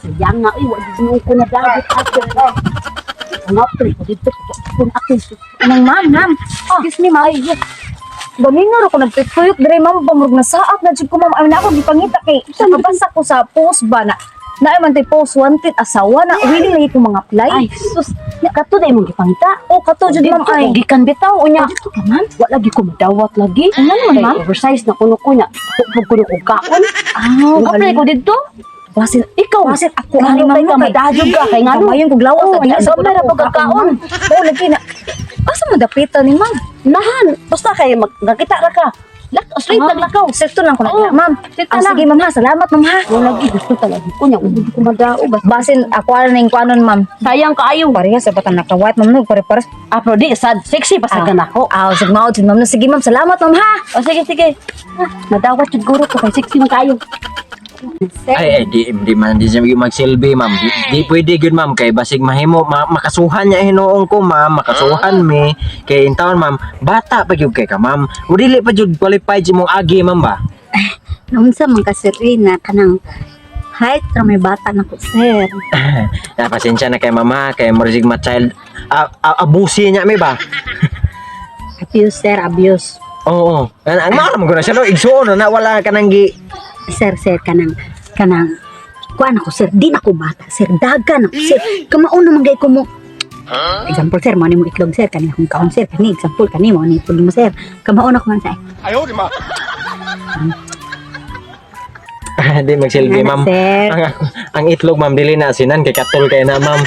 Sayang nga, eh, wag mo ko na dagit ato. Ang apre ko dito kung ako. Anong ma'am, ma'am? Excuse me, ma'am. Ay, yes. Gamingo ra ko nagpituyok dire, ma'am, pamurog na saat na jud ko, ma'am. Ay na ako gipangita kay nakabasa ko sa post ba na naay man tay post wanted asawa na willing lagi ko mga apply. Ay, sus. Nya kato day mong gipangita. Oh, kato jud, ma'am, Dito ay. ko gikan bitaw unya. Dito ka, ma'am. Wa lagi ko madawat lagi. Ano naman, Kay ma'am? oversize na kuno ko nya. Pug kuno ko kaon. Ah, Apply ko dito. Basin Ikaw, basin ako ngano ani, ma'am, kay ka no, kay madajog ka kay ngano? Kamayon kog lawas Oh, sa nya, di sa gamay ra pag kaon. Oh, lagi na. Asa man dapitan ni ma'am? Nahan, basta kay magkita ra ka. Lak, straight Ah, naglakaw. Sekto lang ko na, Oo, ma'am. straight Ah, lang. sige, ma'am ha. Salamat, ma'am ha. Wa lagi gusto talaga ko nya, ug ko madao basta. Basin ako ara ning kuanon, ma'am. Sayang kaayo. Parehas sa batang naka-white, ma'am, no, pare-pares. Ah, pero di sad sexy basta ka nako. Ah, sige mao jud, ma'am. No, sige, ma'am, salamat, ma'am ha. O sige, sige. Ah, madawat jud guro ko kay sexy man kaayo. Ay, ay, di man di siya magsilbi, ma'am. Di pwede gyud, ma'am, kay basig mahimo makasuhan niya hinuon ko, ma'am, makasuhan mi kay intawon, ma'am, bata pa gyud kay ka, ma'am. O dili pa gyud qualified si mong agi, ma'am ba? Naunsa man ka, sir, eh, na kanang height ra may bata na ko, sir. Na pasensya na kay mama kay morisig ma child abusi niya mi ba? Abuse, sir, abuse. Oo. Ang mao man ko na siya no igsuon na wala ka nang gi Sir, sir, kanang kuan ako, sir, di na ko bata, sir, dagan ako, sir. Kamaon naman gay ko mo. Example, sir, mo ni mo itlog, sir, kani akong kaon, sir, kani example kani mo ni itlog mo, sir. Kamaon ako man sa. Di magsilbi, Ana, ma'am. sir. Ang itlog, ma'am, dili na asinan kay katol kay na, ma'am.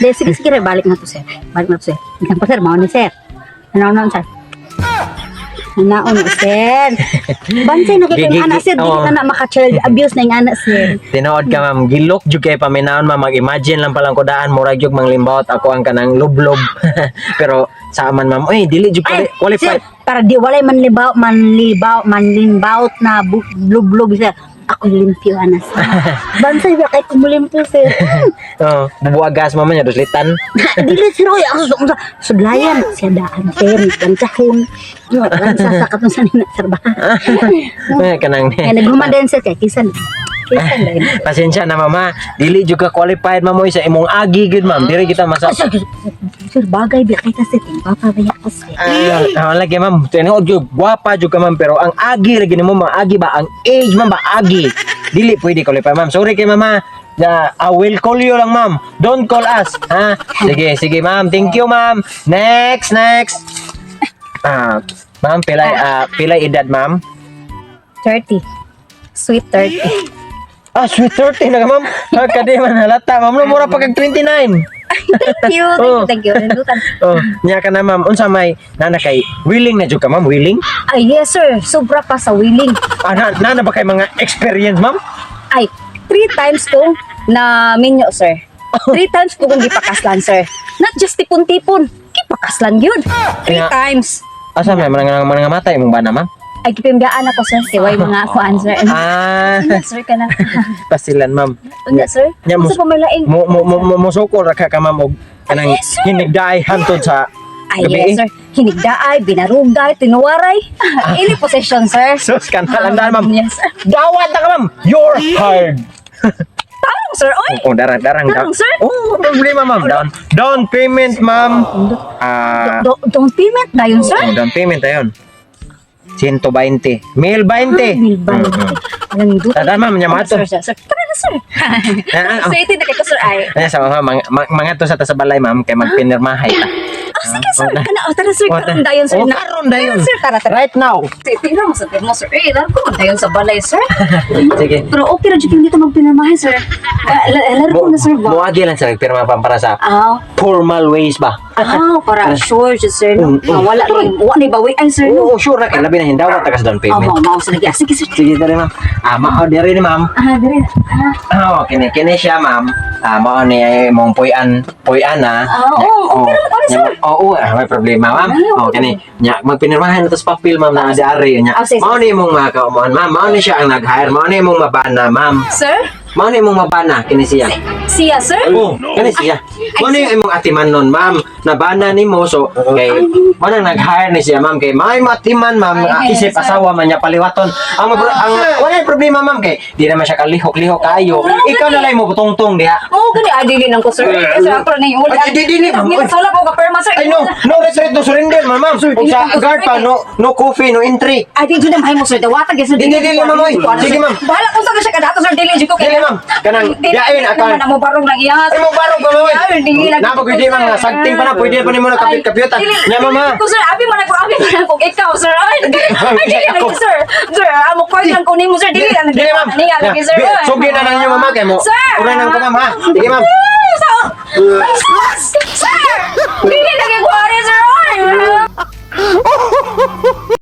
Di, sige, sige, balik na to, sir. Balik na to, sir. Example, sir, mao ni sir. Ano na, sir? Ano na, sir? Bansay na kay anak, sir, dili na na maka-child abuse na yung anak, sir. Tinuod ka, ma'am, gilok jud kay paminaon, ma'am, mag-imagine lang palang kudaan murag jud manglimbawot ako ang kanang lublob. Pero sa aman, ma'am, oy dili jud Ay, qualified. sir, para di walay manlibaw, manlibaw, manlimbaut na lublog, sir. Ako limpyo ana, sir. Bansay ba kay kumulimpyo, sir? Oh, bubuagas mama niya duslitan. Dili, sir, oy, ako sa sudlayan siya daan, sir, lansahon. Lansa sa katong sa nina, sir ba? Eh, kanang Kaya naghuman din, sir, kay kisan. Kisan din. Pasensya na, mama, dili jud ka qualified, ma'am, oy, sa imong agi gud, ma'am. Diri kita masa Ay, sir, sir, bagay ba kay ka, sir? Papa ba ka, sir? Ah, lagi, ma'am. Tinuod jud gwapa jud ka, ma'am, pero ang agi lagi nimo, ma'am, agi ba ang age, ma'am ba agi. Dili pwede qualified, ma'am. Sorry kay mama. Na, I will call you lang, ma'am. Don't call us, ha? Sige, sige, ma'am. Thank you, ma'am. Next, next. Ah, ma'am, pilay edad, ma'am? 30. Sweet 30. Ah, sweet 30 na ka, ma'am. Ah, kadi man halata, ma'am. No, mura pa kag 29. Thank you, thank you, thank you. Rindutan. Oh, nya ka na, ma'am. Unsa may nana kay willing na jud ka, ma'am? Willing? Ay, yes, sir. Sobra pa sa willing. Ah, na ba kay mga experience, ma'am? Ay, three times ko na minyo, sir. Three times ko kong gipakaslan, sir. Not just tipon-tipon. Gipakaslan yun. Three times. Asa may mga matay mong bana, ma'am? Ay, gipimbiyaan ako, sir. Kay way mga kuan, sir. Ah, Unya, sir, ka na. pasilan, ma'am. Unya, sir. Nya, Unsa pa may laing? Mo sukol ra ka, ma'am, og kanang Yes, sir. hinigdaay hantod sa Ay, gabi. yes, sir. Hinigdaay, binarugday, tinuwaray. Any possession, sir. Sus, kanal ang ma'am. Yes, sir. Dawat na ka, ma'am. You're hired. Tarong, sir. Oy! Oh, darang, darang, Tarong, sir. Oh, problema, ma'am. Down payment, ma'am. Ah, Down payment na yun, sir. oh, down payment ayon. 120. Mil 20. Mil 20. Alam mo, Tada, ma'am, nya mga to. Sir, sir, sir. Tara na, sir. Ah, ah, ah. Excited na kayo, sir. Ay. Ay, sa ma'am, mga to sa tasabalay, ma'am, kay magpinirmahay ta. Ah, sige, sir. Kana, oh, tara, sir. Oh, Karon dayon, sir. Oh, karon dayon. Sir, tara, tara. Right now. Tingnan mo sa mo, sir. Eh, laro ko man dayon sa balay, sir. Sige. Pero okay ra jud yung dito magpinirmahan, sir. Ah, laro ko na, sir. Ba? Muagi lang sila nagpirma pa para sa Ah, formal ways ba? ah, para sure jud, sir. No? Ah, wala na, wala na bawi ay, sir. No? Oo, sure na kay labi na hindawat ta ka sa down Oh, payment. mao, mao, sir. Sige, sir. Sige dere, ma'am. Ah, mao dere ni, ma'am. Ah, dire. Ah, Ah, kini kini siya, ma'am. Ah, mao ni mong puy-an, puy-an na. Ah, oo, okay naman, okay, sir. Oo, ah, may problema, ma'am. Ay, okay. Oh, kini nya magpinirmahan na to sa papel, ma'am, na dari nya. Ah, sige, Mao ni imong mga kaumoan, ma'am. Mao ni siya ang nag-hire. Mao ni imong mabana, ma'am. Sir? Mao na imong mabana kini siya. Siya, sir? Oh, kani siya. Mao na yung imong atiman nun, ma'am. Nabana nimo, so kay mao na nag-hire ni siya, ma'am, kay may matiman, ma'am, Ay, isip sir. asawa man niya paliwaton. Ang wala yung problema, ma'am, kay di naman siya kalihok-lihok kayo. Ikaw na lang mo tungtong diha. Oo, gani ay dili lang ko, sir. Sir, ako na yung Ay, di, dili, ma'am. Ay, wala ko ka perma, sir. Ay, no, no retreat, no surrender, ma'am, ma'am. Kung sa guard pa, no, no coffee, no entry. Ay, di jud na mahimo, sir. Dawata gyud, sir. Dili, dili, ma'am, oy. Sige, ma'am. Bahala ko sa siya kadato, sir. Dili jud ko. Dili, ma'am. Kanang, yain, akan. Naman mo barong lang iya. Ay, mo barong ka, ma'am, oy. Ay, dili lang. Na, pag hindi, ma'am, nga, sagting pa na, pwede pa nimo na kapit-kapitan. Nya, ma'am, ha? Ko, sir, abi man ako, abi man ako ikaw, sir. Ay, ay, dili lang, Ako. sir. Sir, amo ko lang ko nimo, sir. Dili lang. Dili, ma'am. Niya lagi, sir. Sugin na ninyo, ma'am, kay mo. Sir. Ura nang ko, ma'am, ha? Sige, ma'am. Ay, sa-